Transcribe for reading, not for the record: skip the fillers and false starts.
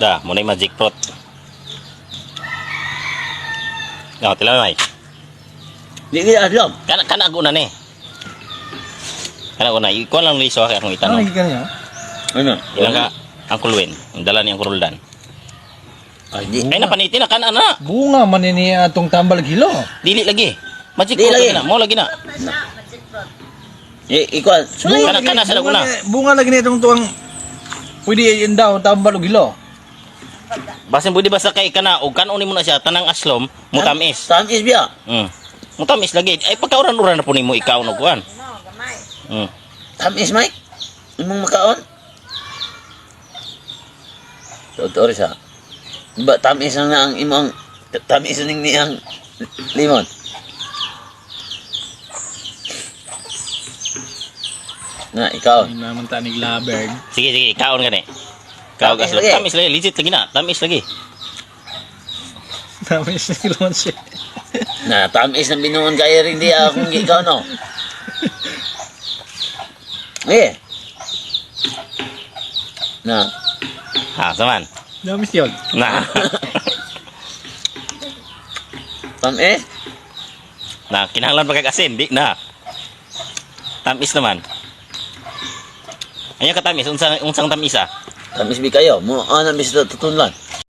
Da, mo na magic fruit. Ya, tila may. Di gid aslom. Kana kana ako na ni. Kana ako na. Ikuan lang liso kay akong Ano itanong. lagi kaniya? Ano? Ilang ka ang kulwin. Ang dala ni ang kuruldan. Ay, di. Ay napaniti na kana na. Bunga man ni atong tambal hilo. Dili lagi. Magic Dili fruit lagi. lagi na. Mo lagi na. Eh, ikuan. Sulay. Kana kana sa Bunga laguna. bunga lagi ni itong tuwang pwede yun daw tambal og hilo. Basin pwede basta kay kana og kanon nimo na siya tanang aslom mutamis. Tamis biya. Mutamis lagi. Ay pagkauran-uran na po nimo ikaw no kuan. No, gamay. Tamis, Mike. Imong makaon. Totoo rin sa. Ba, tamis na ang imong tamis na ning niyang limon. Na, ikaw. Ay naman ta ni Glaberg. Sige sige, kaon gani. Kaon Tamis aslom. lagi. Tamis lagi, legit lagi na. Tamis lagi. Tamis ni limon siya. Na, tamis na binuon kayo rin di akong ikaw, no? Eh. Na, Ha, saman. Tamis yun. Na. tamis? Na kinahanglan pa kag asin, di na. Tamis naman. Anya ka tamis, unsang unsang tamis ah? Tamis bi kayo. Mo, ano, bis tutunlan.